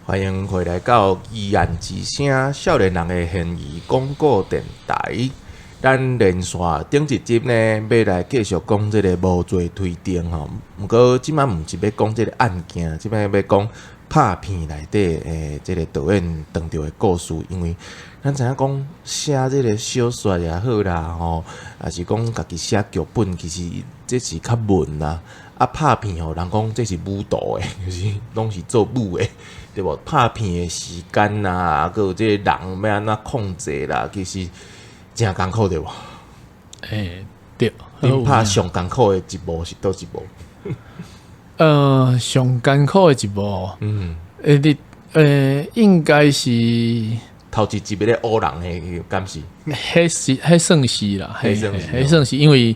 歡迎回來到疑案之聲，少年人的懸疑廣播電臺。咱連續頂一集呢，欲來繼續講這个無罪推定吼。毋過這擺毋是欲講這个案件，這擺欲講拍片內底的這个導演當著的故事。因為咱知影講寫這个小說也好啦，吼，抑是講家己寫劇本，其實這是較悶啦。啊，拍片吼，人講這是舞蹈的，就是攏是做舞的，對無？拍片的時間啊，閣有這个人欲按怎控制啦，其實誠艱苦對無？欸，對。恁拍上艱苦的一幕是佗一幕？上艱苦的一幕，欸，你應該是頭一集咧烏人的，敢是？彼是彼算是啦，彼算是，彼算是因為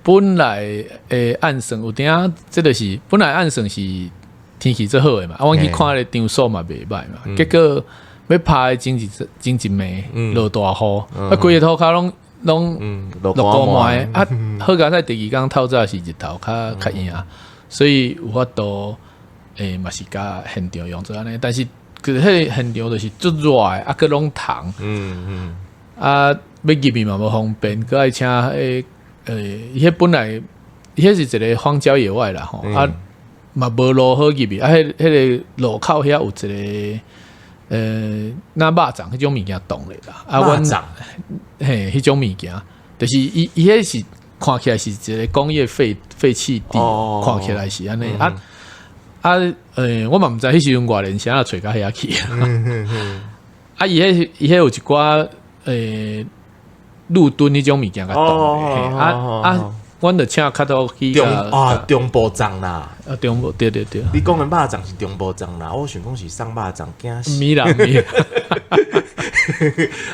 本來的按算有當，這个是本來按算是天氣足好的嘛，啊，阮去看咧場所嘛袂䆀嘛，結果欲拍的前一暝落大雨，啊，規个塗跤攏攏落雨糜，啊，好佳哉第二工透早是日頭較較贏，所以有法度嘛是共現場用做按呢，但是佮彼个現場就是足熱的，啊，閣攏蟲，啊，欲入去嘛無方便，閣愛請彼伊彼本來伊彼是一个荒郊野外啦吼，啊嘛無路好入去，啊，彼彼个路口遐有一个若肉粽彼種物件擋咧啦，啊，阮嘿，彼種物件，就是伊伊彼是看起來是一個工業廢棄地，看起來是按呢，啊啊，我嘛毋知彼時陣外人是按怎揣到遐去，啊，伊彼伊彼有一寡路燈彼種物件共擋咧，啊啊。阮就請較多去中啊中部站啦，啊中部對對對，你講的肉粽是中部站啦，我想講是送肉粽驚死。毋啦毋。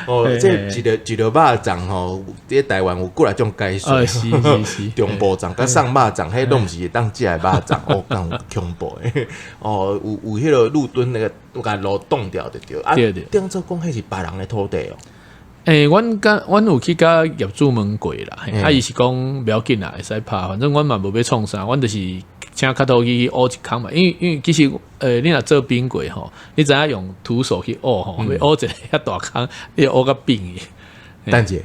哦，這一个一个肉粽吼，佇台灣有幾若種解說。是是是，中部粽佮送肉粽，彼攏毋是會當食的肉粽，哦，敢有恐怖的。哦，有有彼个路燈那个，有共路擋掉就對。啊，對對。當初講彼是別人的土地哦。欸，阮共阮有去共業主問過啦，啊，伊是講無要緊啦，會使拍，反正阮嘛無欲創啥，阮就是請較土去挖一空嘛。因為其實，你若做兵過吼，你知影用徒手去挖吼，欲挖一个遐大空，你會挖甲扁去。等者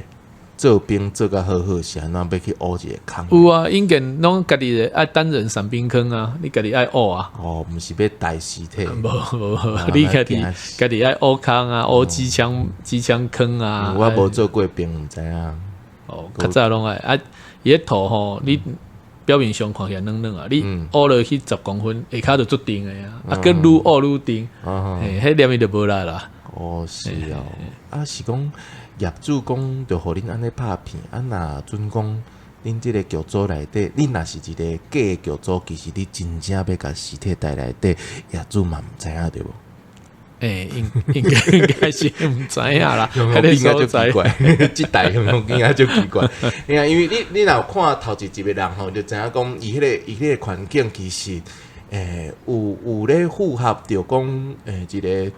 做兵做甲好好，是按怎欲去挖一个空？有啊，應該攏家己的愛單人傘兵坑啊，你家己愛挖啊。哦，毋是欲抬屍體。無無無，你家己家己愛挖空啊，挖機槍坑啊。我無做過兵，毋知影。哦，較早攏愛啊，伊彼土吼，你表面上看起來軟軟啊，你挖落去10公分，下跤就足重的啊，啊，閣愈挖愈重，嘿，彼連伊就無力啦。哦，是哦，啊，是講業主講就予恁按呢拍片，啊，若準講恁這个劇組內底，恁若是一个假的劇組，其實你真正欲共屍體帶內底，業主嘛毋知影對無？欸，應該是毋知影啦，彼個所在就奇怪，這代應該就奇怪。因為你若有看頭一集的人吼，就知影講伊彼个伊彼个環境其實，有咧符合著講，一个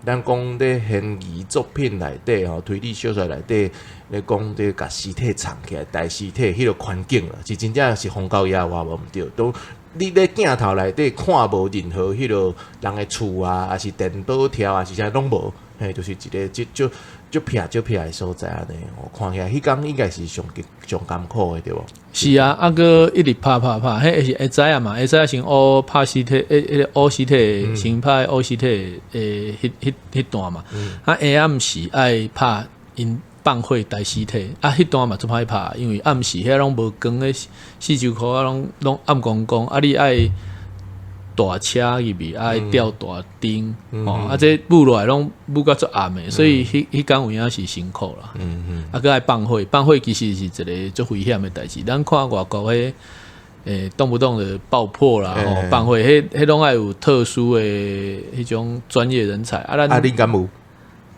咱講咧懸疑作品內底吼，推理小說內底咧講咧共屍體藏起來，抬屍體彼个環境啦，是真正是荒郊野外無毋對，都你咧鏡頭內底看無任何彼个人的厝啊，抑是電波柱啊，是啥攏無，嘿，就是一个足足足僻足僻的所在按呢，看起來彼工應該是上上艱苦的對無？是啊，啊閣一直拍拍拍，彼是下早啊嘛，下早先挖拍屍體，彼个挖屍體，先拍挖屍體的彼彼彼段嘛，啊下暗時愛拍𪜶放火抬屍體，啊彼段嘛足歹拍，因為暗時遐攏無光的，四周箍啊攏攏暗光光，啊你愛大車入去，愛吊大燈，吼，啊這霧落來攏霧甲足暗的，所以彼彼工有影是辛苦啦。啊，閣愛放火，放火其實是一个足危險的代誌。咱看外國彼，動不動的爆破啦，吼，放火，彼彼攏愛有特殊的彼種專業人才。啊，咱啊，恁敢有？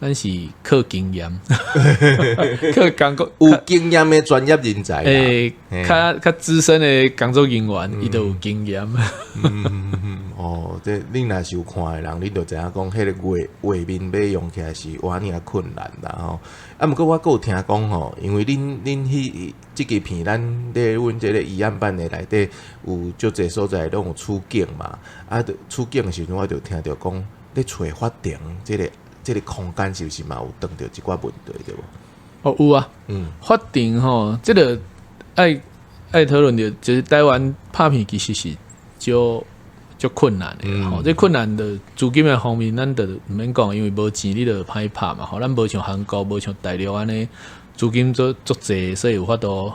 咱是靠經驗，靠工作有經驗的專業人才。欸，較較資深的工作人員，伊都有經驗。哦，這恁若是有看的人，恁就知影講，彼个畫畫面欲用起來是偌爾困難啦吼。啊，毋過我閣有聽講吼，因為恁恁彼這支片，咱咧阮這个疑案版的內底有足濟所在攏有取景嘛。啊，取景的時陣，我就聽著講，咧揣法庭這個空間是毋是嘛有當著一寡問題對無？哦，有啊，法庭吼，這個愛討論著，就是台灣拍片其實是足足困難的吼，這困難的資金的方面，咱就毋免講，因為無錢你就歹拍嘛吼。咱無像韓國，無像大陸按呢，資金足足濟，所以有法度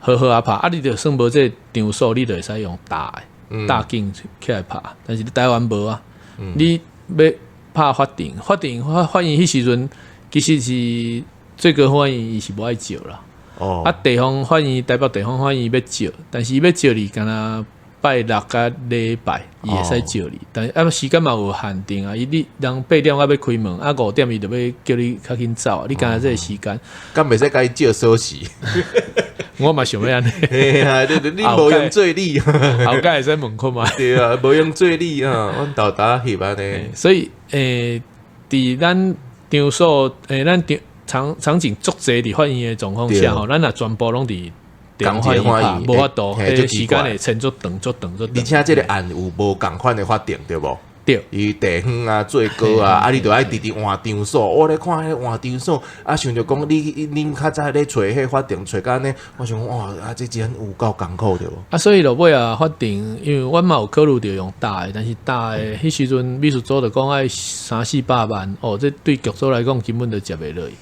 好好仔拍。啊，你就算無這個場所，你就會使用大的大景起來拍。但是你台灣無啊，你欲拍法庭，法庭法院彼時陣其實是最高法院伊是無愛借啦。啊，地方法院台北地方法院欲借，但是伊欲借你敢若拜六佮禮拜，伊會使借你，但是啊時間嘛有限定啊，伊你人8點猶欲開門，啊5點伊就欲叫你較緊走，你敢若這個時間，敢袂使共伊借鎖匙？我嘛想欲按呢。嘿啊，你無閒做你，後蓋會使問看覓。對啊，無閒做你啊，阮沓沓翕按呢。所以佇咱場所咱場場場景足濟佇法院的狀況下吼，咱若全部攏佇地方法院拍，無法度，彼個時間會撐足長足長足長。而且這個案有無仝款的法庭對無？對。伊地方啊，最高啊，啊，你著愛直直換場所。我咧看彼換場所，啊，想著講你恁較早咧揣彼法庭揣甲按呢，我想講哇，啊，這真有夠艱苦對無？啊，所以落尾啊，法庭因為阮嘛有考慮著用大的，但是大的彼時陣美術組就講愛三四百萬，哦，這對劇組來講根本就接袂落去。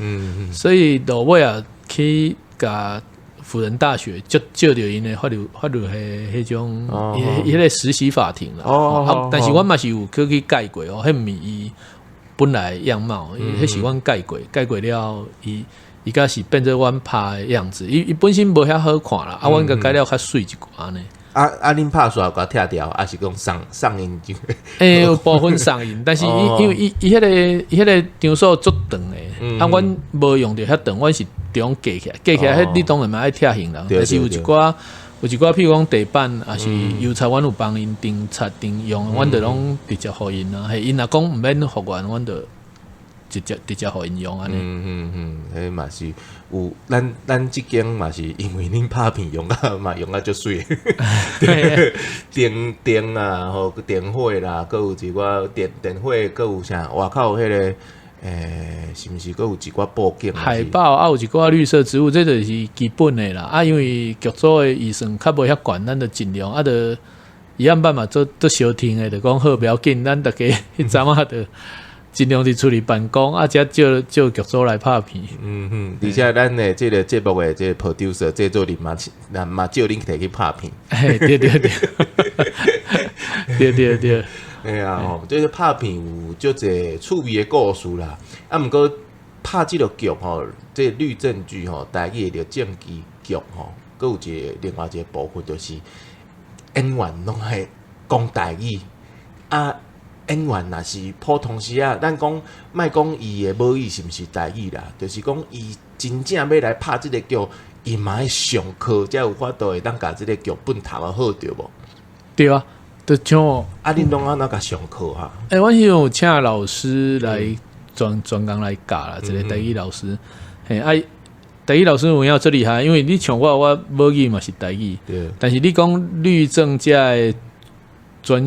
所以落尾啊，去共輔仁大學借著𪜶的法律彼種，伊彼個實習法庭啦。啊，但是阮嘛是有去改過哦，彼毋是伊本來樣貌，彼是阮改過，改過了，伊敢是變做阮拍的樣子。伊本身無遐好看啦，啊，阮共改了較媠一寡呢。啊啊！恁拍煞共拆掉，抑是講送𪜶就？欸，有部分送𪜶，但是伊因為伊彼個場所足長的，啊，阮無用著遐長，阮是中隔起來，隔起來，彼你當然嘛愛拆行人，但是有一寡，譬如講地板，抑是油漆，阮有幫𪜶訂漆訂用，阮就攏直接予𪜶啊。嘿，𪜶若講毋免復原，阮就直接予𪜶用按呢。嗯嗯嗯，彼嘛是有，咱這間嘛是因為恁拍片用甲嘛用甲足媠，燈燈啊，吼電火啦，閣有一寡電火，閣有啥外口彼個。是毋是閣有一寡布景？海報啊，有一寡綠色植物，這就是基本的啦。啊，因為劇組的預算較無遐懸，咱就盡量啊，就伊按辦嘛做做相挺的，就講好，不要緊，咱逐家彼陣仔就盡量佇厝裡辦公，啊，才借借劇組來拍片。嗯哼，而且咱的這個節目的這個 producer 製作人嘛，嘛借恁提去拍片。嘿，對對對，對對對。哎呀吼，這個拍片有足濟趣味的故事啦。啊，毋過拍這個劇吼，這個律政劇吼，台語的律政劇劇吼，閣有一個另外一個部分，就是演員攏愛講台語。啊，演員若是普通時啊，咱講莫講伊的母語是毋是台語啦，就是講伊真正欲來拍這個劇，伊嘛愛上課，才有法度會當共這個劇本讀予好，對無？對啊。就像啊，恁攏按怎共上課哈？欸，阮彼陣有請老師來專工來教啦，一個台語老師。嘿，啊，台語老師有影足厲害，因為你像我，我母語嘛是台語。但是你講律政這的專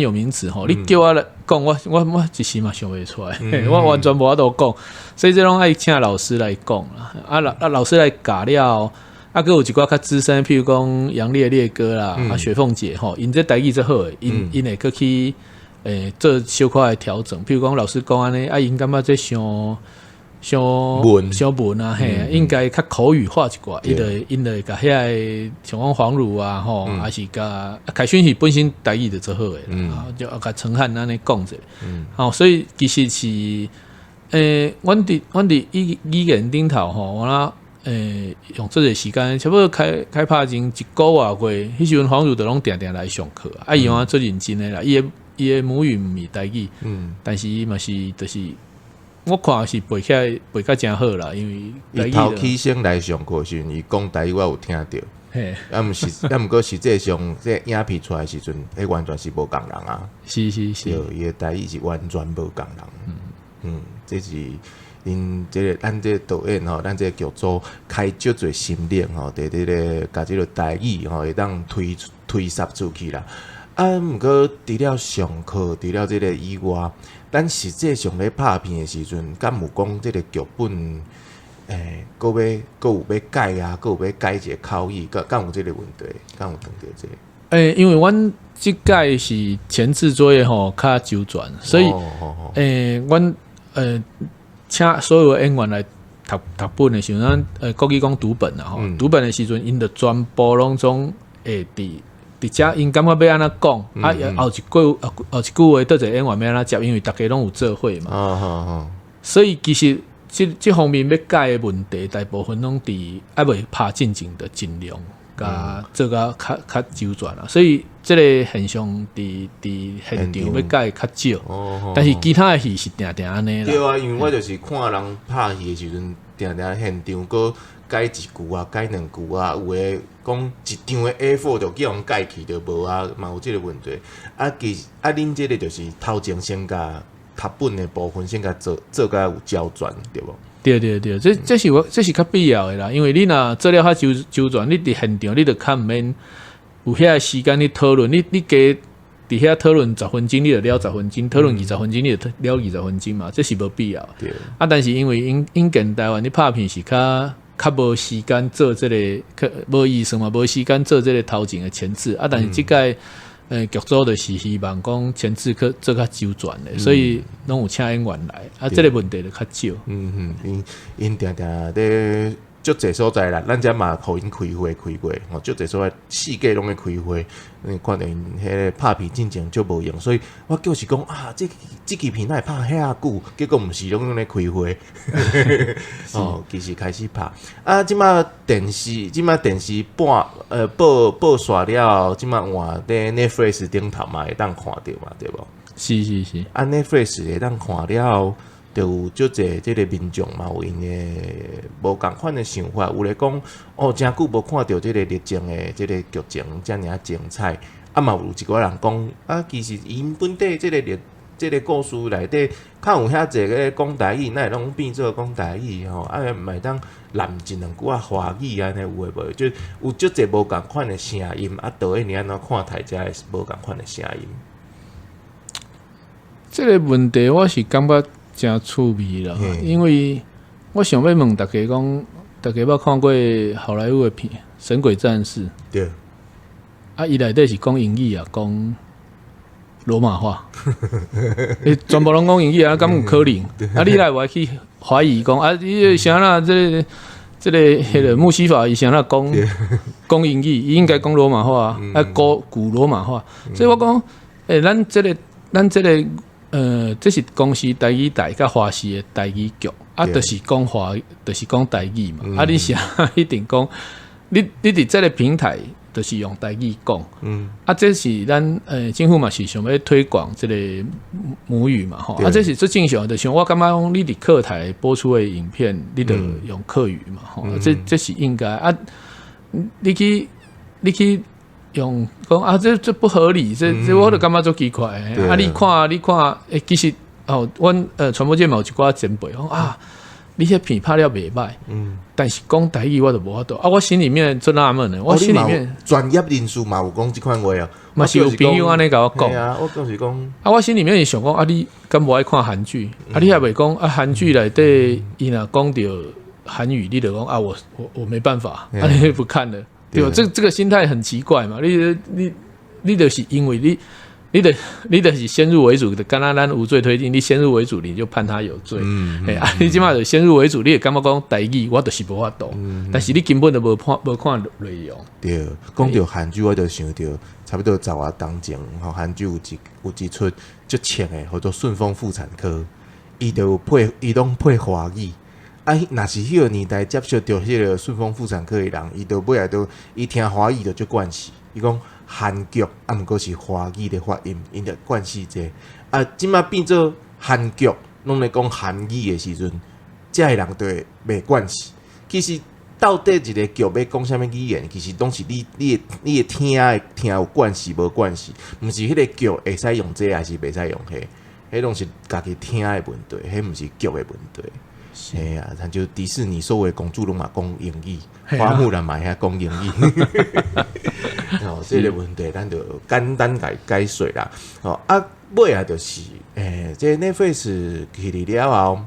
有名詞吼，你叫我來講，我一時嘛想袂出來，我完全無法度講。所以這攏愛請老師來講啦。啊老師來教了。啊，閣有一寡較資深，譬如講楊烈烈哥啦，啊雪鳳姐吼，𪜶這台語足好的，𪜶會閣去做小可的調整。譬如講老師講按呢，啊𪜶感覺這傷傷傷文啊，嘿，應該較口語化一寡，𪜶就會共遐个像講黃汝啊，吼，抑是共凱勳是本身台語就足好的，就共陳漢按呢講者，吼，所以其實是阮佇語言頂頭吼，我那。用這個時間，差不多開拍前一個外月，彼時陣黃汝就攏定定來上課，啊，伊嘛足認真的啦，伊的母語毋是台語，但是伊嘛是就是我看是背起來背甲誠好啦，因為伊頭起先來上課時陣，伊講台語我有聽著，啊毋是，啊毋過實際上這影片出來時陣，彼完全是無仝人啊，對，伊的台語是完全無仝人，嗯，這是。恁這個咱這個導演吼，咱這個劇組開足濟心力吼，佇這個共這個台語吼會當推插出去啦。啊，毋過除了上課，除了這個以外，咱實際上咧拍片的時陣，敢有講這個劇本，閣欲閣有欲改啊，閣有欲改一个口語，敢有這個問題？敢有碰著這個？因為阮這屆是前置作業吼較周全，所以阮請所有的演員來讀讀本的時陣，咱國語講讀本啊吼，讀本的時陣，𪜶就全部攏總會佇遮，𪜶感覺欲按怎講，啊後一句話，佗一個演員欲按怎接，因為逐家攏有做伙嘛。所以其實這方面欲改的問題，大部分攏佇猶未拍進前，就盡量共做甲較周全啦。所以這个現象佇現場欲改較少，但是其他的戲是定定按呢啦。對啊，因為我就是看人拍戲的時陣，定定現場閣改一句啊，改兩句啊，有的講一張的 A4 就叫人改去就無啊，嘛有這个問題。啊，其實啊，恁這个就是頭前先共讀本的部分先共做做甲有周全，對無？對對對，這是較必要的啦，因為你若做了較周全，你佇現場你就較毋免有遐個時間去討論，你加佇遐討論十分鐘，你就了十分鐘；討論二十分鐘，你就了二十分鐘嘛，這是無必要。啊，但是因為引進台灣，你拍片是較無時間做這个，較無預算嘛，無時間做這个頭前的前置啊。但是這屆劇組就是希望講前置去做較周全的，所以攏有請演員來，啊，這个問題就較少。嗯嗯，𪜶𪜶定定咧足濟所在啦，咱遮嘛予𪜶開會開過，吼，足濟所在四界攏咧開會，你看著𪜶彼个拍片進前足無閒，所以我就是講啊，這支片哪會拍遐久，結果毋是攏咧開會，哦，其實開始拍啊，這馬電視播煞了後，這馬換佇 Netflix 頂頭嘛會當看著嘛，對無？是是是。啊，Netflix 會當看了後，就有足濟這个民眾嘛，有𪜶的無仝款的想法，有咧講哦，誠久無看著這个律政的這个劇情遮爾精彩，啊嘛有一寡人講啊，其實𪜶本底這个律這个故事內底較有遐濟个講台語，哪會攏變做講台語吼？啊，嘛會當攬一兩句仔華語按呢有的無的，就有足濟無仝款的聲音，啊，導演你按怎看待這个無仝款的聲音？這个問題我是感覺誠趣味啦，因為我想欲問大家講，大家捌看過好萊塢的片《神鬼戰士》？對。啊，伊內底是講英語啊，講羅馬話，欸，全部攏講英語啊，敢有可能？啊，你來會去懷疑講啊，你啥啦？這個彼个穆西法伊啥啦講講英語，伊應該講羅馬話啊，古羅馬話。所以我講，欸，咱這個。這是公視台語台佮華視的台語劇，啊，就是講華，就是講台語嘛。啊，你啥一定講，你佇這个平台就是用台語講。啊，這是咱政府嘛是想欲推廣這个母語嘛，吼。啊，這是最正常的，像我感覺講，你佇客台播出的影片，你就用客語嘛，吼。這是應該啊。你去用講啊，這不合理，這我就感覺足奇怪。啊，你看，欸，其實哦，阮傳播界嘛有一寡前輩講啊，你彼片拍了袂䆀，但是講台語我就無法度啊，我心裡面足納悶的，我心裡面專業人士嘛有講這款話啊，嘛是有朋友按呢共我講啊，我就是講啊，我心裡面是想講啊，你敢無愛看韓劇？啊，你猶袂講啊，韓劇內底伊若講著韓語，你就講啊，我沒辦法，啊，你不看了。對吧？這個心態很奇怪嘛！你就是因為你就是先入為主的，敢若咱無罪推定，你先入為主，你就判他有罪。欸，啊，你這馬就先入為主，你會感覺講台語，我就是無法度。但是你根本就無看內容。對，講著韓劇，我就想著差不多十外冬前，吼，韓劇有一齣足穿的，號做《順風婦產科》，伊就有配，伊攏配華語。啊，若是彼个年代接觸著彼个順風婦產科的人，伊就尾仔都伊聽華語就足慣勢。伊講韓劇啊，毋過是華語的發音，𪜶就慣勢這個。啊，這馬變做韓劇，攏咧講韓語的時陣，遮的人就會袂慣勢。其實到底一个劇欲講啥物語言，其實攏是你會聽的聽有慣勢無慣勢，毋是彼个劇會使用這個，還是袂使用彼个，彼攏是家己聽的問題，彼毋是劇的問題。嘿啊，親像迪士尼所有的公主攏嘛講英語，花木蘭嘛會曉講英語。哦，這个問題咱就簡單共解說啦。哦，啊，尾仔就是，這個 Netflix 起嚟了後，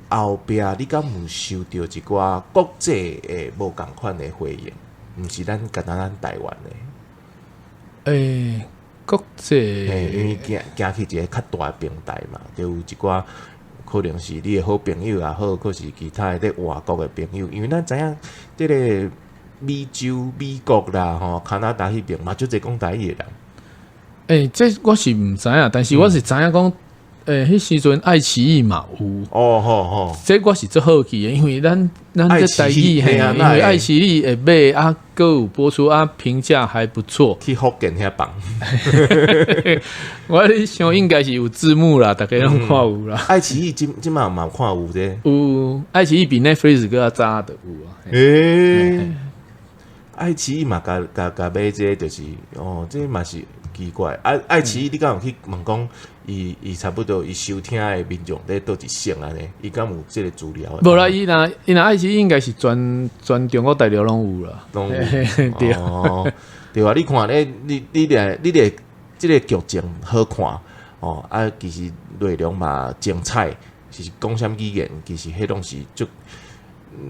後壁你敢有收著一寡國際的無仝款的回應？毋是咱干焦咱台灣的。國際因為行行去一个較大的平台嘛，就有一寡可能是你的好朋友也好，閣是其他的佇外國的朋友，因為咱知影這个美洲、美國啦，吼，加拿大彼爿嘛，足濟講台語的人。這我是毋知影，但是我是知影講，彼時陣愛奇藝嘛有。哦吼吼，這我是足好奇的，因為咱這台語嘿，因為愛奇藝會買啊，閣有播出啊，評價還不錯。去福建遐放。我咧想應該是有字幕啦，逐家攏看有啦。愛奇藝這這馬嘛看有這？有，愛奇藝比 Netflix 閣較早就有啊。愛奇藝嘛，共共共買這個就是哦，這嘛是奇怪。愛奇藝你敢有去問講，伊差不多伊收聽的民眾佇佗一省按呢？伊敢有這个資料？無啦，伊若愛奇藝應該是全中國大陸攏有啦。攏有。對。哦，對啊，你看咧，你咧，這个劇情好看哦，啊，其實內容嘛精彩，是講啥物語言，其實彼攏是足，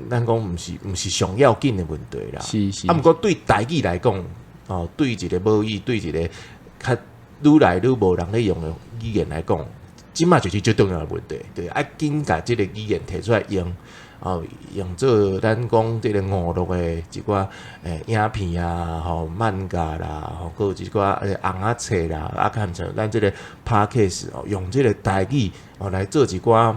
咱講毋是上要緊的問題啦。啊，毋過對台語來講，哦，對一个母語，對一个較愈來愈無人咧用的語言來講，這馬就是最重要的問題。對，愛緊共這个語言提出來用，哦，用做咱講這个娛樂的一寡影片啊，吼，漫畫啦，吼，閣有一寡尪仔冊啦，啊，看像咱這个 Podcast 哦，用這个台語哦來做一寡，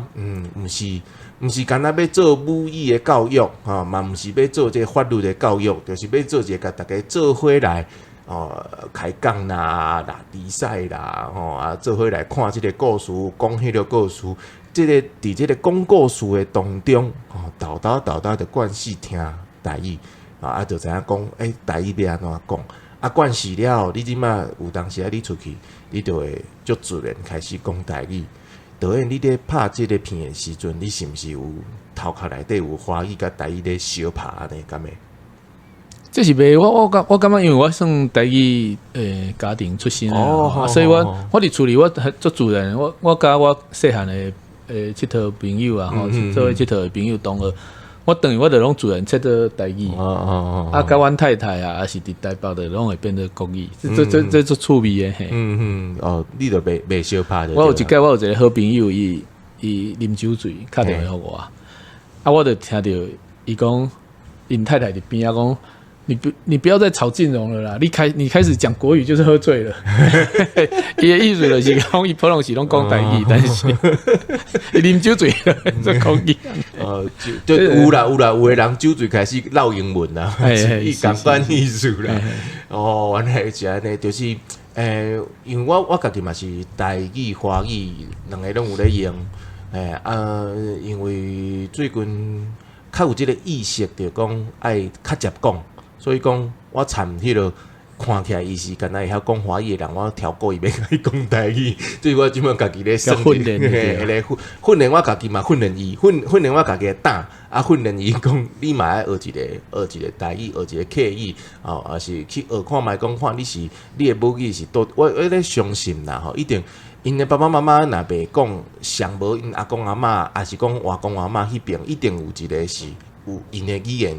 毋是干焦欲做母語的教育，吼，嘛毋是欲做這个法律的教育，就是欲做一个共大家做伙來哦開講啦、拉比賽啦，吼啊，做伙來看這个故事，講彼个故事，這个佇這个講故事的當中，吼，沓沓沓沓就慣勢聽台語，啊，就知影講，台語欲按怎講？啊，慣勢了後，你這馬有當時啊，你出去，你就會足自然開始講台語。導演，你咧拍這个片的時陣，你是毋是有頭殼內底有華語佮台語咧相拍按呢？敢會？這是袂，我感覺，因為我算台語家庭出身啊，所以我佇厝裡我足自然，我佮我細漢的𨑨迌朋友啊，吼，做伙𨑨迌的朋友同學，我轉去我就攏自然切做台語。啊，佮阮太太啊，抑是佇台北的攏會變做國語，這足趣味的嘿。嗯嗯，哦，你就袂相拍。我有一擺，我有一个好朋友，伊啉酒醉，敲電話予我，啊，我就聽著伊講，𪜶太太佇邊仔講：你不要再吵靖榮了啦！你開始講國語就是喝醉了。伊的意思就是講，伊普通時攏講台語，但是伊啉酒醉了就講語。就有啦有啦，有的人酒醉開始嘮英文啦，伊仝款意思啦。哦，原來是按呢，就是因為我家己嘛是台語、華語兩个攏有咧用，啊，因為最近較有這个意識，就講愛較捷講。所以講，我參彼个看起來伊是敢若會曉講華語的人，我調故意欲共伊講台語，所以我這馬家己咧算訓練，咧訓訓練我家己嘛，訓練伊，訓練我家己的膽，啊，訓練伊講，你嘛愛學一個台語，學一個客語，哦，抑是去學看覓講看你是你的母語是佗，我咧相信啦吼，一定𪜶的爸爸媽媽若袂講上無𪜶阿公阿嬤，抑是講外公外嬤彼爿，一定有一个是有𪜶的語言。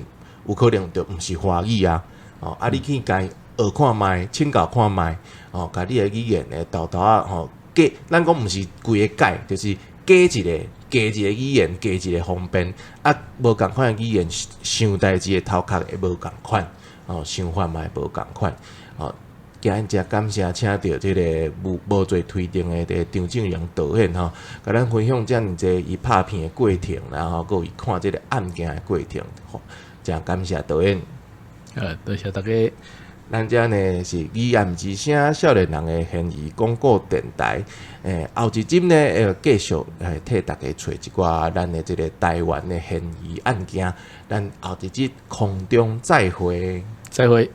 有可能就毋是華語啊，哦，啊，你去共學看覓，請教看覓，哦，共你的語言的沓沓仔吼，加，咱講毋是規个改，就是加一個語言，加一個方便，啊，無仝款的語言想代誌的頭殼會無仝款，哦，想法嘛會無仝款，哦，今日誠感謝請著這个無罪推定的這个張靖榮導演吼，共咱分享遮爾濟伊拍片的過程，然後閣有伊看這个案件的過程。誠感謝導演。多謝大家。咱遮呢是語言之聲少年人的懸疑廣播電台。後一集呢會繼續替大家揣一寡咱的這个台灣的懸疑案件。咱後一集空中再會。再會。